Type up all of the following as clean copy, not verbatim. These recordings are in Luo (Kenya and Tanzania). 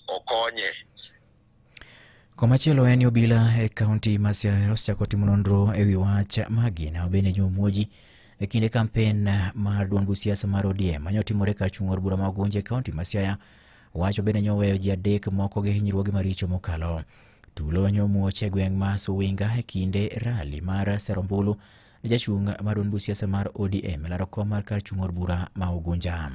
okonye. Komachielo en ni obila e kaunti ma Siaya osechako timo nonro e wi wach magina mabende nyomuoji e kinde kampen mar duond buch siasa mar ODM mane otimore kar chung' od bura ma Ugunja e kaunti ma Siaya. Wach mabende nyoweyo ji adek moko gi hinyruoge maricho mokalo. Tulo nyomuoch e gweng' ma Suwinga e kinde rali mar sero ombulu ne jachung' mar duond buch siasa mar ODM e laro kom mar kar chung' od bura ma Ugunja.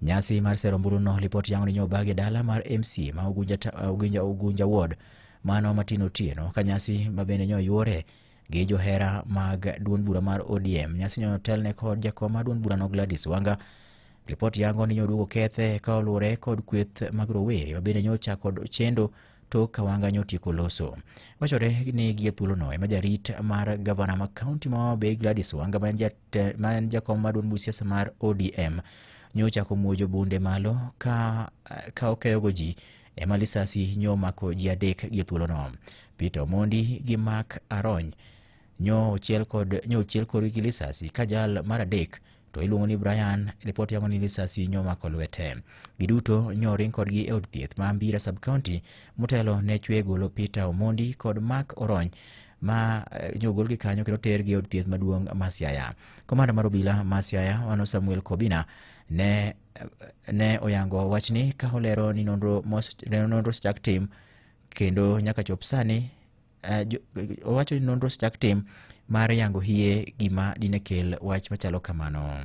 Nyasi mar sero ombuluno lipot yango ni nyobagi e dala mar MC ma Ugunja, Ugunja, Ugunja Ward mano matin otieno ka nyasi mabende nyoyuore gi johera mag duond bura mar ODM. Nyasi nyotelne kod jakom mar duond burano Gladys Wanga. Lipot yango ni nyoduogo kethe ka oluwore kod kweth mag rowere mabende nyochako chendo tok ka Wanga nyotieko loso. Wachore ni gie thuolono ema jarit mar gavana ma kaunti ma Homa Bay Gladys Wanga ma en jakom mar duond buch siasa mar ODM nyochako muojo bunde malo ka okeyogo ji ema lisasi nyomako ji adek gie thuolono. Peter Omondi gi Mark Arony nyo ochiel korgi gi lisasi ka jal mar adek to iluongo ni Brian. Lipot yango ni lisasi nyomako lwete. Giduto nyoring kodgi e od thieth ma Mbira sub county motelo ne chwe golo Peter Omondi kod Mark Orony ma nyogolgi kanyo kendo tergi e od thieth maduong' ma Siaya. Komanda mar obila ma Siaya mano Samuel Kobina ne oyango wachni ka olero ni nonro osechak tim kendo nyaka chop sani owacho ni nonro osechak tim mar yango hie gima dine kel wach machalo kamano.